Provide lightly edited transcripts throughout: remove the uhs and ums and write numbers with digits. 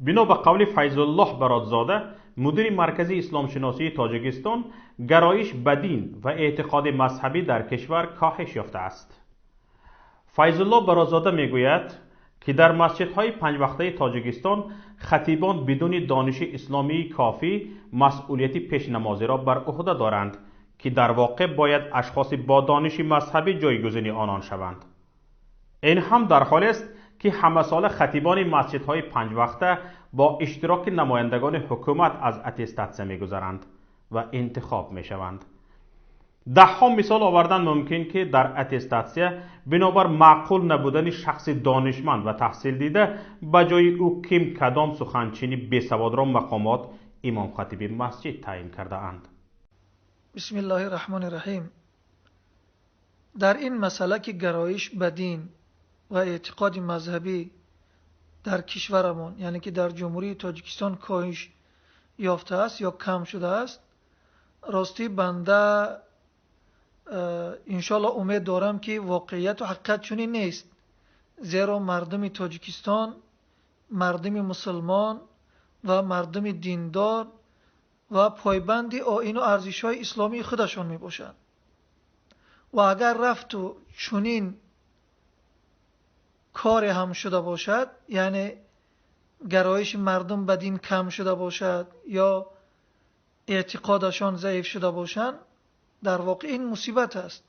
Бино ба қавли Файзуллоҳ Баротзода, мудири Маркази исломшиносии Тоҷикистон, гароиш ба дин ва эътиқоди мазҳабӣ дар кишвар коҳиш ёфтааст. Файзуллоҳ Баротзода мегӯяд, ки дар масҷидҳои панҷвақтаи Тоҷикистон хатибон бидуни дониши исломии кофӣ масъулияти пешнамозиро бар уҳда доранд, ки дар воқеъ бояд ашхоси бо дониши мазҳабӣ ҷойгузини онон шаванд. Ин ҳам дар ҳолест, ки ҳамасола хатибони масҷидҳои панҷвақта бо иштироки намояндагони ҳукумат аз аттестатсия мегузаранд ва интихоб мешаванд. Даҳҳо мисол овардан мумкин, ки дар аттестатсия бинобар маъқул набудани шахси донишманд ва таҳсилдида ба ҷои ӯ ким кадом суханчини бесаводро мақомот имомхатиби масҷид таъин кардаанд. Бисмиллоҳи раҳмони раҳим. Дар ин масъала, ки гароиш ба дин ва эътиқоди мазҳабӣ дар кишварамон, яъне ки дар Ҷумҳурии Тоҷикистон, коҳиш ёфтааст ё кам шудааст, ростӣ банда иншоалло умед дорам, ки воқеияту ҳақиқат чунин нест, зеро мардуми Тоҷикистон мардуми мусулмон ва мардуми диндор ва пойбанди оину арзишҳои исломии худашон мебошанд. Ва агар рафту чунин коре ҳам шуда бошад, яъне гароиши мардум ба дин кам шуда бошад ё эътиқодашон заиф шуда бошанд, дар воқеъ ин мусибат аст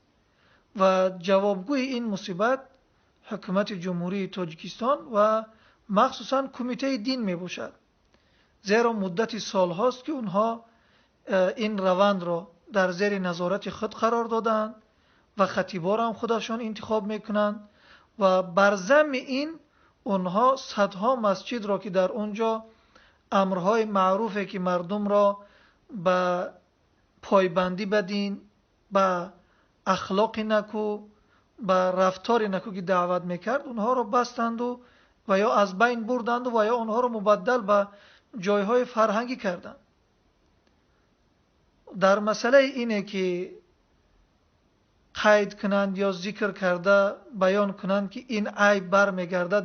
ва ҷавобгӯи ин мусибат ҳукумати Ҷумҳурии Тоҷикистон ва махсусан Кумитаи дин мебошад, зеро муддати солҳост, ки онҳо ин равандро дар зери назорати худ қарор додаанд ва хатиборо ҳам худашон интихоб мекунанд ва бар замми ин онҳо садҳо масҷидро, ки дар он ҷо амрҳои маъруфе, ки мардумро ба пойбандӣ ба дин, ба ахлоқи наку, ба рафтори наку ки даъват мекард, онҳоро бастанду ва ё аз байн бурданду ва ё онҳоро мубаддал ба ҷойҳои фарҳангӣ карданд. Дар масъалаи ине, ки қайд кунанд ё зикр карда баён кунанд, ки ин айб бармегардад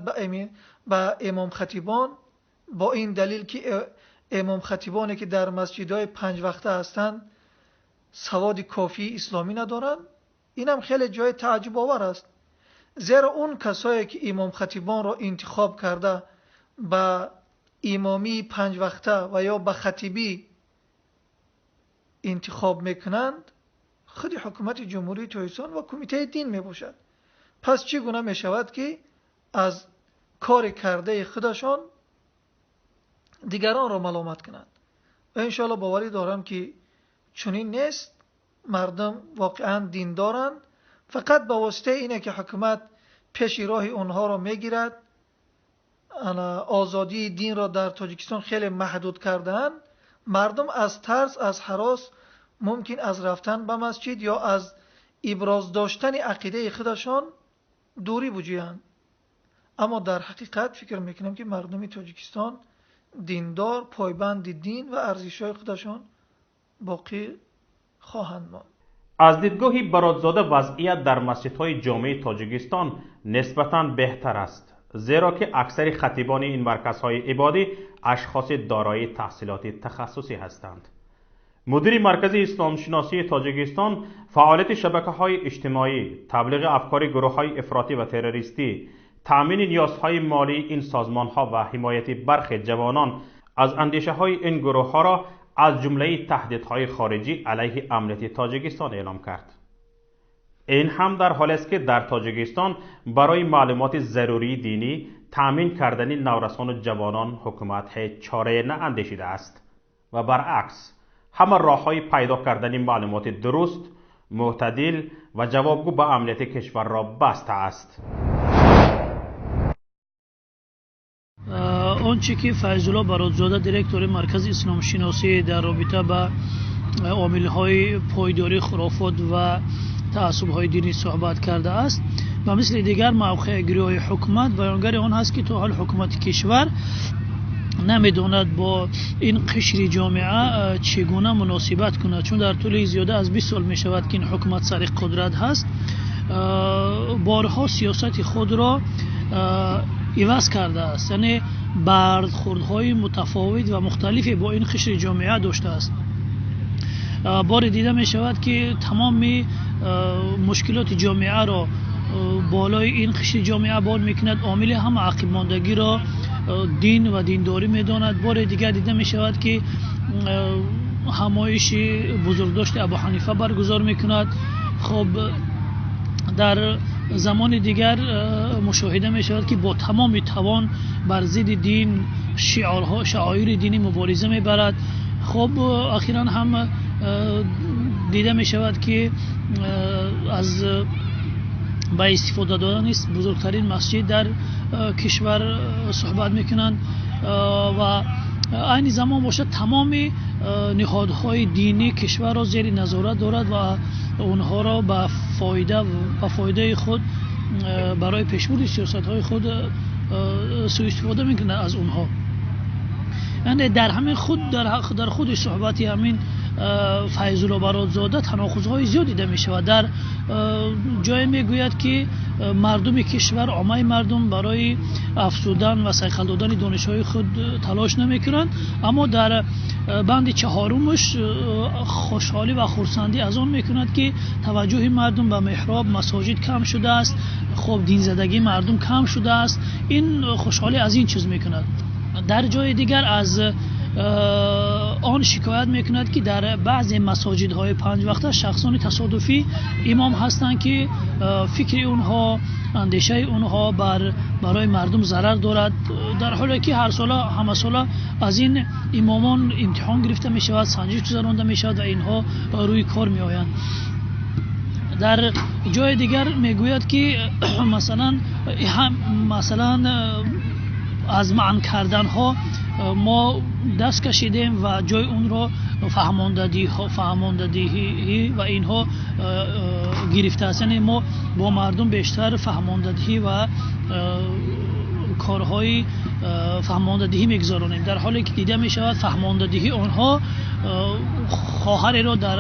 ба имомхатибон, бо ин далил, ки имомхатибоне, ки дар масҷидҳои панҷвақта ҳастанд, саводи кофии исломӣ надоранд, инам хеле ҷои тааҷҷубовар аст, зеро он касое, ки имомхатибонро интихоб карда ба имомии панҷвақта ва ё ба хатибӣ интихоб мекунанд, худи ҳукумати Ҷумҳурии Тоҷикистон ва Кумитаи дин мебошад. Пас чӣ гуна мешавад, ки аз кори кардаи худашон дигаронро маломат кунанд? Ва иншоалло боварӣ дорам, ки чунин нест. Мардум воқеан диндоранд, фақат ба воситаи ине, ки ҳукумат пеши роҳи онҳоро мегирад, озодии динро дар Тоҷикистон хеле маҳдуд кардаанд, мардум аз тарс, аз ҳарос мумкин аз рафтан ба масҷид ё аз иброз доштани ақидаи худашон дурӣ буҷӯянд. Аммо дар ҳақиқат фикр мекунам, ки мардуми Тоҷикистон диндор, пойбанди дин ва арзишҳои худашон боқӣ хоҳанд монд. Аз дидгоҳи Баротзода вазъият дар масҷидҳои ҷомеаи Тоҷикистон нисбатан беҳтар аст, зеро ки аксари хатибони ин марказҳои ибодӣ ашхоси дорои таҳсилоти тахассусӣ ҳастанд. Мудири Маркази исломшиносии Тоҷикистон фаъолияти шабакаҳои иҷтимоӣ, таблиғи афкори гурӯҳҳои ифротӣ ва террористӣ, таъмини ниёзҳои молии ин созмонҳо ва ҳимояти бархе ҷавонон аз андешаҳои ин гурӯҳҳоро аз ҷумлаи таҳдидҳои хориҷӣ алайҳи амнияти Тоҷикистон эълом кард. Ин ҳам дар ҳолест, ки дар Тоҷикистон барои маълумоти зарурии динӣ таъмин кардани наврасону ҷавонон ҳукумат ҳеҷ чорае наандешидааст ва баръакс ҳама роҳҳои пайдо кардани маълумоти дуруст, мӯътадил ва ҷавобгӯ ба амнияти кишварро бастааст. Он чӣ ки Файзулло Баротзода, директори Маркази исломшиносӣ, дар робита ба омилҳои пойдории хурофот ва таассубҳои динӣ суҳбат кардааст, ба мисли дигар мавқеъгириҳои ҳукумат баёнгари он ҳаст, ки то ҳол ҳукумати кишвар намедонад бо ин қишри ҷомеа чӣ гуна муносибат кунад, чун дар тӯли зиёда аз 20 сол мешавад, ки ин ҳукумат сари қудрат ҳаст, борҳо сиёсати худро иваз кардааст, яъне бархӯрдҳои мутафовит ва мухталифе бо ин қишри ҷомеа доштааст. Боре дида мешавад, ки тамоми мушкилоти ҷомеаро болои ин қишри ҷомеа бор мекунад, омили ҳама ақибмондагиро дин ва диндорӣ медонад. Боре дигар дида мешавад, ки ҳамоиши бузургдошти Абу Ҳанифа баргузор мекунад. Хоб, дар замони дигар мушоҳида мешавад, ки бо тамоми тавон бар зидди дин, шиорҳо, шаоири динӣ мубориза мебарад. Хоб, ахиран ҳам дида мешавад, ки аз ба истифода додани бузургтарин масҷид дар кишвар суҳбат мекунанд ва айни замон бошад, тамоми ниҳодҳои динии кишварро зери назорат дорад ва онҳоро ба фоидаи худ, барои пешбурди сиёсатҳои худ сӯистифода мекунад аз онҳо. Яъне дар ҳамин худ дар худи суҳбати ҳамин Файзулло Баротзода таноқузҳои зиёд дида мешавад. Дар ҷое мегӯяд, ки мардуми кишвар, оммаи мардум барои афзудан ва сайқал додани донишҳои худ талош намекунанд, аммо дар банди чаҳорумаш хушҳолӣ ва хурсандӣ аз он мекунад, ки таваҷҷӯҳи мардум ба меҳроб, масоҷид кам шудааст, хоб, динзадагии мардум кам шудааст. Ин хушҳолӣ аз ин чиз мекунад. Дар ҷои дигар аз он шикоят мекунад, ки дар баъзе масоҷидҳои панҷвақта шахсони тасодуфӣ имом ҳастанд, ки фикри онҳо, андешаи онҳо барои мардум зарар дорад, дар ҳоле ки ҳарсола, ҳамасола аз ин имомон имтиҳон гирифта мешавад, санҷиш гузаронда мешавад ва инҳо рӯи кор меоянд. Дар ҷои дигар мегӯяд, ки масалан аз манъ карданҳо мо даст кашидем ва ҷои онро фаҳмондадиҳӣ ва инҳо гирифтааст, яъне мо бо мардум бештар фаҳмондадиҳӣ ва корҳои фаҳмондадиҳӣ мегузаронем, дар ҳоле ки дида мешавад фаҳмондадиҳии онҳо хоҳареро дар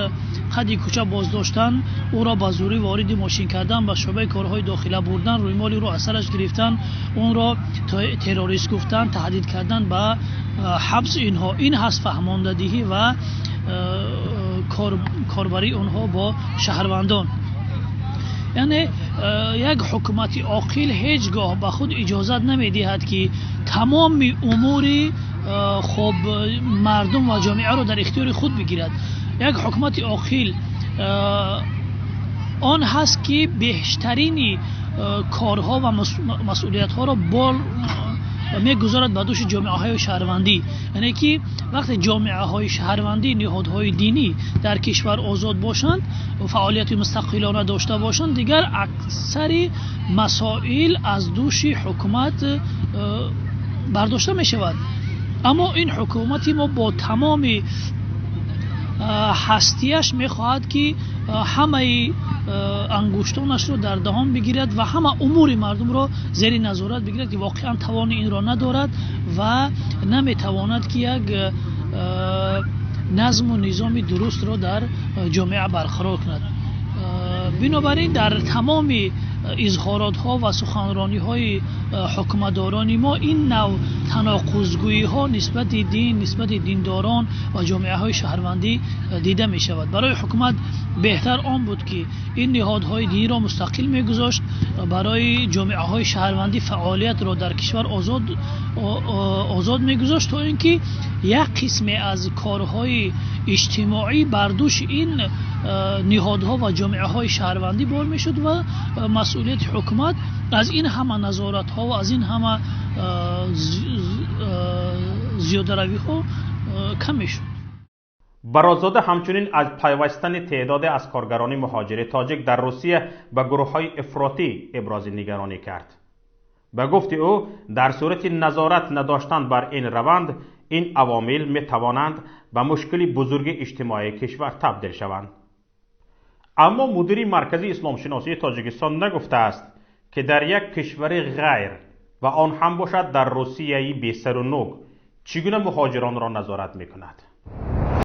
қади кӯча боздоштан, ӯро ба зӯрӣ вориди мошин кардан, ба шӯъбаи корҳои дохила бурдан, рӯймоли ӯро аз сараш гирифтан, онро террорист гуфтан, таҳдид кардан ба ҳабс. Инҳо ин ҳаст фаҳмондадиҳӣ ва корбарии онҳо бо шаҳрвандон. Яъне як ҳукумати оқил ҳеҷ гоҳ ба худ иҷозат намедиҳад, ки тамоми умури хоб мардум ва ҷомеаро дар ихтиёри худ бигирад. Як ҳукумати оқил он ҳаст, ки бештарини корҳо ва масъулиятҳоро бол мегузорад ба дӯши ҷомеаҳои шаҳрвандӣ. Яъне ки вақте ҷомеаҳои шаҳрвандӣ, ниҳодҳои динӣ дар кишвар озод бошанд, фаъолияти мустақилона дошта бошанд, дигар аксари масоил аз дӯши ҳукумат бардошта мешавад. Аммо ин ҳукумати мо бо тамоми ҳастияш мехоҳад, ки ҳамаи ангуштонашро дар даҳон бигирад ва ҳама умури мардумро зери назорат бигирад, ки воқеан тавони инро надорад ва наметавонад, ки як назму низоми дурустро дар ҷомеа барқарор кунад. Бинобар ин дар тамоми изҳоротҳо ва суханрониҳои ҳукуматдорони мо ин нав таноқузгӯиҳо нисбати дин, нисбати диндорон ва ҷомеаҳои шаҳрвандӣ дида мешавад. Барои ҳукумат беҳтар он буд, ки ин ниҳодҳои диниро мустақил мегузошт, барои ҷомеаҳои шаҳрвандӣ фаъолиятро дар кишвар озод мегузошт, то ин ки як қисме аз корҳои иҷтимоӣ бар дӯши ин ниҳодҳо ва ҷомеаҳои шаҳрвандӣ бор мешуд ва масъулияти ҳукумат аз ин ҳама назоратҳо ва аз ин ҳама зиёдаравиҳо кам мешуд. Баротзода ҳамчунин аз пайвастани теъдоде аз коргарони муҳоҷири тоҷик дар Русия ба гурӯҳҳои ифротӣ ибрози нигаронӣ кард. Ба гуфти ӯ, дар сурати назорат надоштан бар ин раванд, ин авомил метавонанд ба мушкили бузурги иҷтимоии кишвар табдил шаванд. Аммо мудири Маркази исломшиносии Тоҷикистон нагуфтааст, ки дар як кишвари ғайр ва он ҳам бошад дар Русияи бесару нук чӣ гуна муҳоҷиронро назорат мекунад.